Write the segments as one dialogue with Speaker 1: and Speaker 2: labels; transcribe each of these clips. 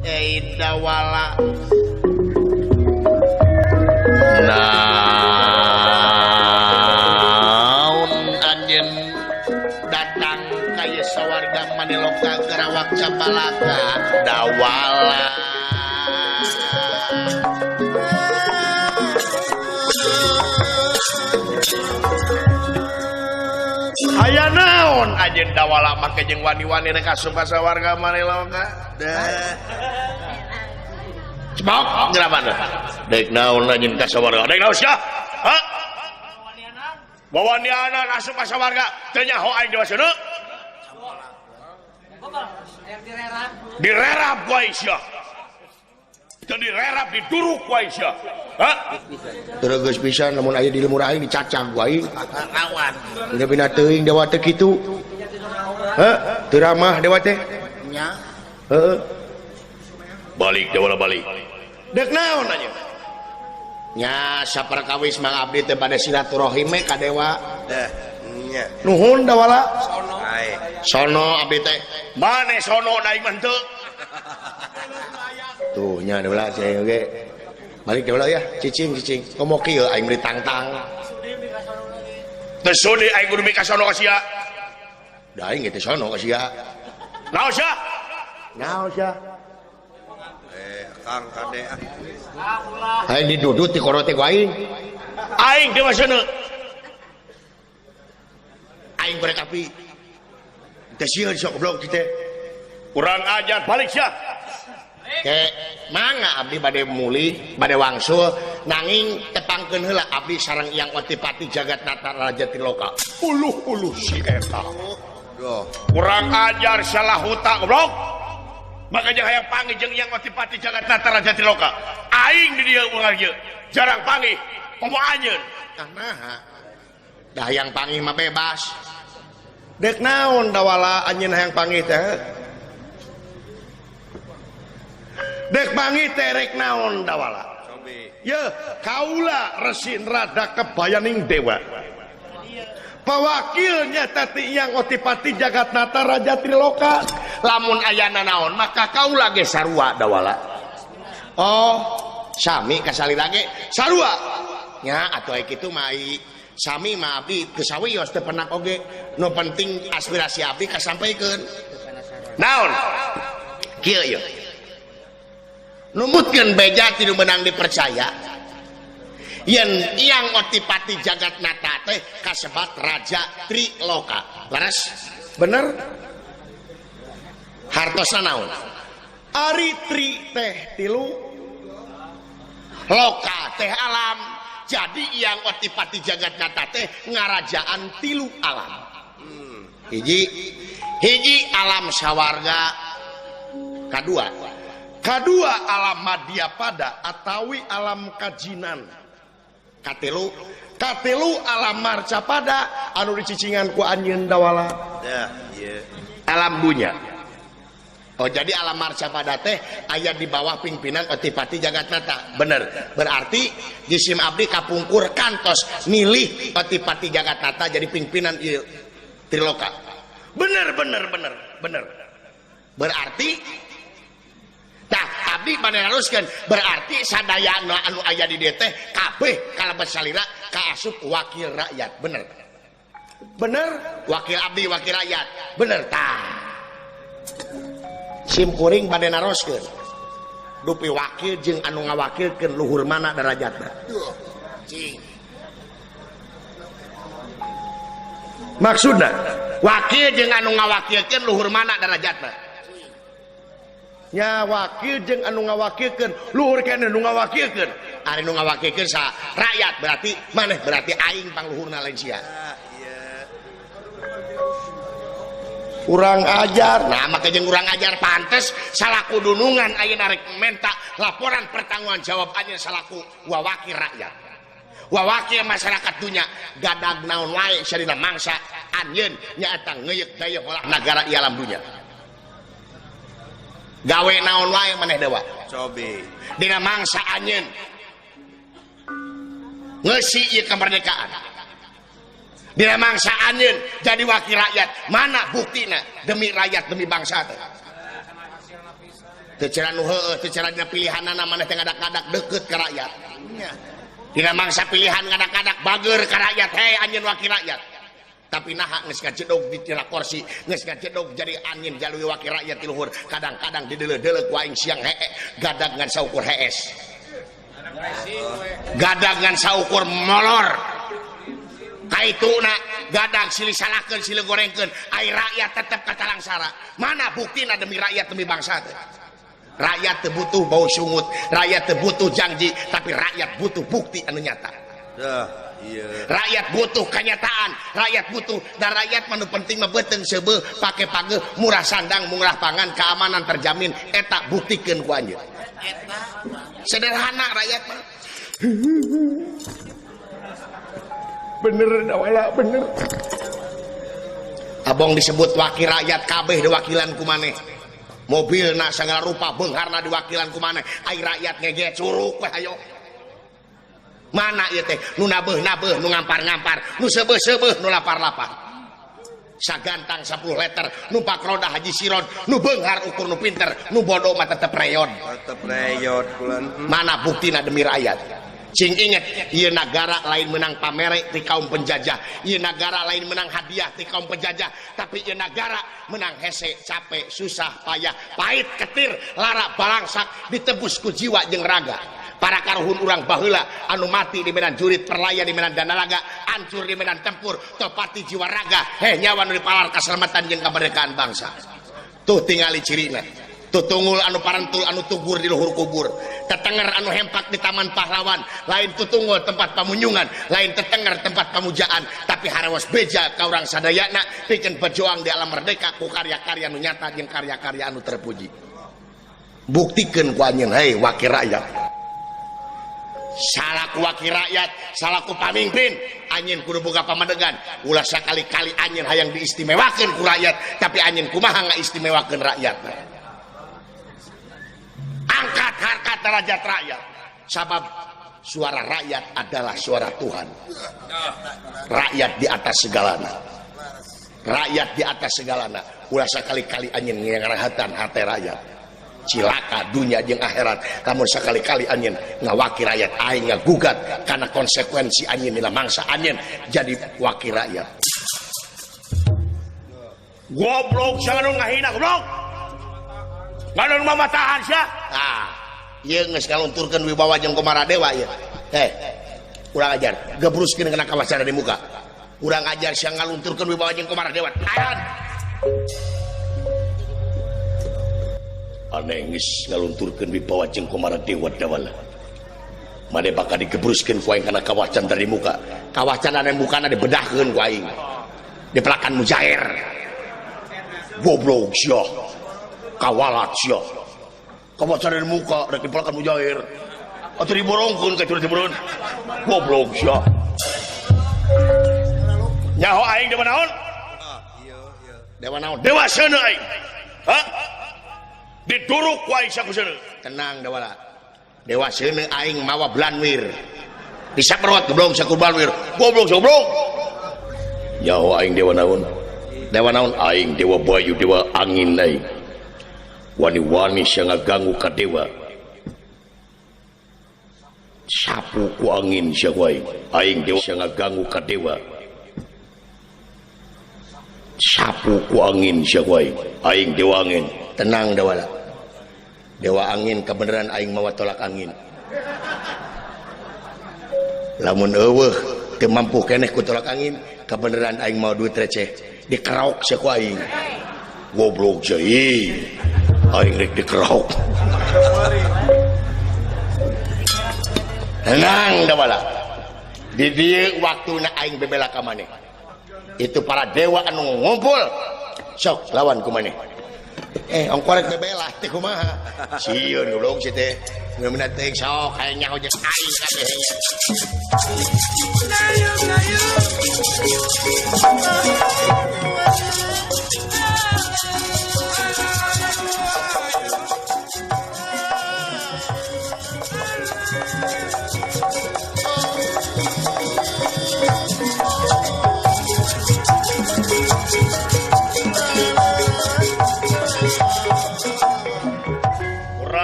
Speaker 1: Dawala naon anjeun datang ka ieu sawarga Maniloka Gerawak Capalaka Dawala aya naon anjeun Dawala make jeung wani-wani rek asup ka sawarga Maniloka
Speaker 2: Dah.
Speaker 1: Cebok geura dek naon anjeun ka sawarga dek naon sia ha wawanianan asup ka sawarga teu nyaho aing di waseuneu direrap ku aing sia teu direrap diduruk ku aing sia ha
Speaker 3: teu geus pisan lamun aya di lemur aing dicacag ku aing
Speaker 2: Lawan.
Speaker 3: Dina teuing dewa teh kitu ha teu ramah dewa teh
Speaker 2: Nya.
Speaker 3: Heeh
Speaker 1: balik Dawala balik
Speaker 3: dek naon anjeun nya saperkawis mang abdi teh bade silaturahim ka dewa
Speaker 2: Dah. Nya.
Speaker 3: Nuhun Dawala
Speaker 2: Sono. Ae.
Speaker 3: Sono abdi teh
Speaker 1: mane sono da aing mah henteu
Speaker 3: tuh nya Dawala cai oge balik Dawala ya cicing cicing komo kieu aing meuli tangtang
Speaker 1: teu sudi aing kudu mika sono ka sia
Speaker 3: da aing ge teh sono ka sia
Speaker 1: naon sia
Speaker 3: naon sia
Speaker 2: Kang kade ah.
Speaker 3: Aing didudut ti korote ku aing.
Speaker 1: Aing di waseuneu.
Speaker 3: Aing korek api. Teh sieun sok goblok kitu.
Speaker 1: Kurang ajar balik sia.
Speaker 3: Ke mangga abdi bade mulih, bade wangsul nanging tepangkeun heula abdi sareng Yang Otipati Jagat Nata Raja Triloka.
Speaker 1: Uluh-uluh si eta.
Speaker 2: Duh.
Speaker 1: Kurang ajar salah huta goblok. Makanya hayang panggih jeung Yang Otipati Jagat Nata Raja Triloka. Aing di dieu urang ieu. Jarang panggih, komo anjeun.
Speaker 3: Ah naha. Da hayang panggih mah bebas. Dek naon Dawala anjeun hayang panggih teh? Dek panggih teh rek naon Dawala?
Speaker 2: Cobi.
Speaker 3: Ye, kaula Resi Narada kebayaning dewa. Pawakilnya tati Yang Otipati Jagat Nata Raja Triloka. Lamun ayana naon maka kaula ge sarua Dawala. Oh, sami kasalira ge sarua. Nya atuh aya kitu mah sami mah abdi teu sawios teu penak oge. Nu penting aspirasi abdi kasampaikeun.
Speaker 1: Naon?
Speaker 3: Kieu ieu. Numutkeun beja ti nu meunang dipercaya. Yen Yang Otipati Jagat Nata teh kasebat Raja Triloka. Leres? Bener? Hartosna naon? Ari tri teh tilu, loka teh alam. Jadi Yang Otipati Jagat Nata teh ngarajaan tilu alam. Hiji, hiji alam sawarga. Kadua, kadua alam madyapada atawi alam kajinan. Katilu, katilu alam marcapada anu dicicingan ku anjeun Dawala.
Speaker 2: Dah, ieu.
Speaker 3: Alam dunya. Oh, jadi alam marcapada teh aya di bawah pimpinan Otipati Jagat Nata. Bener. Berarti jisim abdi kapungkur kantos milih Otipati Jagat Nata jadi pimpinan ieu Triloka. Bener bener bener bener. Berarti tah abdi bade naruskeun berarti sadayana anu aya di dieu teh kabeh kalebet salira kaasup wakil rakyat. Bener. Bener wakil abdi wakil rakyat. Bener tah. Sim kuring bade naroskeun. Dupi wakil jeung anu ngawakilkeun luhur mana derajatna.
Speaker 2: Duh. Cing.
Speaker 3: Maksudna wakil jeung anu ngawakilkeun luhur mana derajatna. Nya wakil jeung anu ngawakilkeun luhur keneh nu ngawakilkeun. Ari nu ngawakilkeun sa rakyat berarti maneh berarti aing pangluhurna lain sia. Kurang ajar. Nah maka jeung kurang ajar pantes salaku dunungan ayeuna rek menta laporan pertanggungan jawab anjeun salaku wawakil rakyat. Wawakil masyarakat dunya gadag naon wae sarina mangsa anjeun nyaeta ngeuyeuk daya olah nagara ieu alam dunya. Gawe naon wae maneh dewa.
Speaker 2: Cobi.
Speaker 3: Dina mangsa anjeun ngeusi ieu kemerdekaan. Dina mangsa anjeun jadi wakil rakyat, mana buktina demi rakyat demi bangsa teh. Teu cara nu heueuh, teu cara dina pilihanana maneh teh ngadak-ngadak deukeut ka rakyat. Dina mangsa pilihan ngadak-ngadak bager ka rakyat, hei anjeun wakil rakyat. Tapi naha geus ngajedog di tina kursi, geus ngajedog jadi anjeun jalui wakil rakyat ti luhur. Kadang-kadang dideuleuh-deuleuh ku aing siang hee, gadag ngan saukur hees. Gadag ngan saukur molor. Kaituna gadag silih salahkeun silih gorengkeun, ai rakyat tetep katalangsara. Mana buktina demi rakyat demi bangsa teh? Rakyat teu butuh bau sungut, rakyat teu butuh janji, tapi rakyat butuh bukti anu nyata. Rakyat butuh kenyataan, rakyat butuh dan rakyat mah nu penting mah beuteung seubeuh, pake pageuh, murah sandang, murah pangan, keamanan terjamin, eta buktikeun ku anjeun. Sederhana rakyat mah. Bener dawala bener. Abong disebut wakil rakyat kabeh diwakilan ku maneh. Mobilna sagala rupa beungharna diwakilan ku maneh. Ai rakyat ngege curuk we hayo. Mana ieu teh nu nabeuh-nabeuh, nu ngampar-ngampar, nu seubeuh-seubeuh, nu lapar-lapar. Sagantang 10 liter, numpak roda haji siron, nu beunghar ukur nu pinter, nu bodoh mah tetep reyon.
Speaker 2: Tetep reyot kulan.
Speaker 3: Mana buktina demi rakyat? Cing inget, ieu nagara lain menang pamere ti kaum penjajah, ieu nagara lain menang hadiah ti kaum penjajah, tapi ieu nagara menang hese, capek, susah, payah, pahit, ketir, lara, balangsak, ditebus ku jiwa jeung raga. Para karuhun urang baheula anu mati di medan jurit, perlaya di medan danalaga, hancur di medan tempur, topati jiwa raga, heh nyawa nu dipalar kaselamatan jeung kemerdekaan bangsa. Tuh tingali cirina. Tutungul anu parantul anu tugur di luhur kubur, tetenger anu hempak di taman pahlawan, lain tutungul tempat pamunyungan, lain tetenger tempat pamujaan, tapi harawas beja ka urang sadayana pikeun berjuang di alam merdeka ku karya-karya anu nyata jeung karya-karya anu terpuji. Buktikeun ku anjeun hei wakil rakyat. Salaku wakil rakyat, salaku pamimpin, anjeun kudu boga pamadegan. Ulah sakali-kali anjeun hayang diistimewakeun ku rakyat, tapi anjeun kumaha ngaistimewakeun rakyat. Angkat harkat derajat rakyat, sabab suara rakyat adalah suara Tuhan. Rakyat di atas segalana, rakyat di atas segalana. Ulah sakali-kali anjeun ngarahatan hate rakyat, cilaka dunia jeung akhirat. Lamun sakali-kali anjeun ngawakil rakyat, aing ngagugat karena konsekuensi anjeun dina mangsa anjeun jadi wakil rakyat.
Speaker 1: Goblok jangan ngahina goblok. Ngalun mamatahan sia.
Speaker 3: Ah, ieu geus ngalunturkeun wibawa jeung Komara Dewa ieu. Heh. Urang ajar, gebruskeun kana kawasana di muka. Urang ajar sia ngalunturkeun wibawa jeung Komara Dewa. Tahan.
Speaker 1: Aneh geus ngalunturkeun wibawa jeung Komara Dewa dawala. Mane bakal digebruskeun ku aing kana kawacan dari muka.
Speaker 3: Kawacan anu mukana dibedahkeun ku aing. Dipelakan mujair.
Speaker 1: Goblok sia. Kawalat sia. Kawacan dari muka rek dipelakan mujair. Atuh diborongkeun ka curut diborong. Goblok sia. Nyaho aing dewa naon?
Speaker 3: Dewa naon?
Speaker 1: Dewa seuneu aing. Hah? Diduruk ku aing sakuseuneu.
Speaker 3: Tenang dewala. Dewa seuneu aing mawa blanwir. Disaperot goblok sakur blanwir.
Speaker 1: Goblok goblok. Nyaho aing dewa naon? Dewa naon aing dewa bayu dewa angin aing. Wani-wani sia ngaganggu ka dewa. Sapu ku angin sia ku aing. Aing dewa sia ngaganggu ka dewa. Sapu ku angin sia ku aing. Aing dewa angin.
Speaker 3: Tenang dewala. Dewa angin kebenaran aing mawa tolak angin. Lamun eueuh teu mampu keneh ku tolak angin, kebenaran aing mawa duit receh. Dikeraok sia ku aing.
Speaker 1: Goblok sia. Aing rek dikeraok.
Speaker 3: Tenang dewala. Di dieu waktuna aing bebela ka maneh. Itu para dewa anu ngumpul. Sok lawan ku maneh. Ongkorek bebela teh kumaha? Sieun goblok si teh. Ngeumna teh sok hayang nyaho jeung aing kabeh.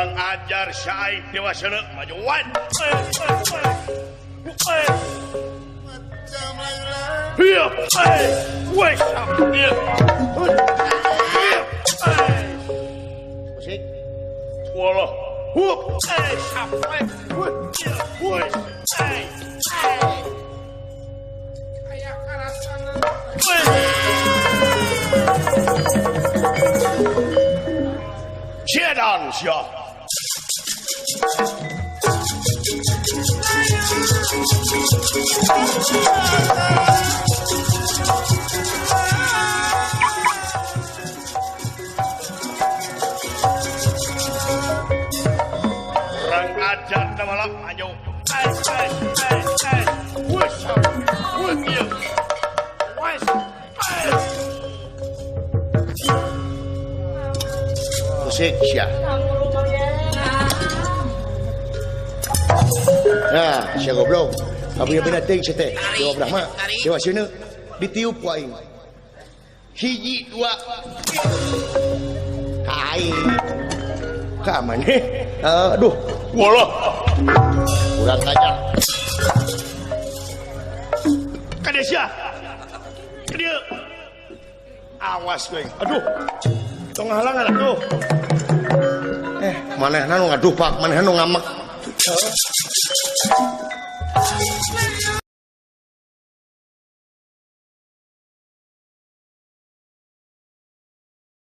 Speaker 1: Kurang ajar Syaib Dewa Sene majuan.
Speaker 3: Musik.
Speaker 1: Walah. Sedan sia. Kurang ajar tawalak maju.
Speaker 3: Musik sia. Nah, sia goblok. Abi bina teuing sia teh. Dewa Brahma, Dewa Sene ditiup ku aing. Hiji dua. Ka aing. Ka maneh? Aduh,
Speaker 1: walah.
Speaker 3: Kurang ajar.
Speaker 1: Kade sia. Kade. Awas kowe. Aduh. Tong halangan aduh.
Speaker 3: Manehna nu ngaduh pak, manehna nu ngamek.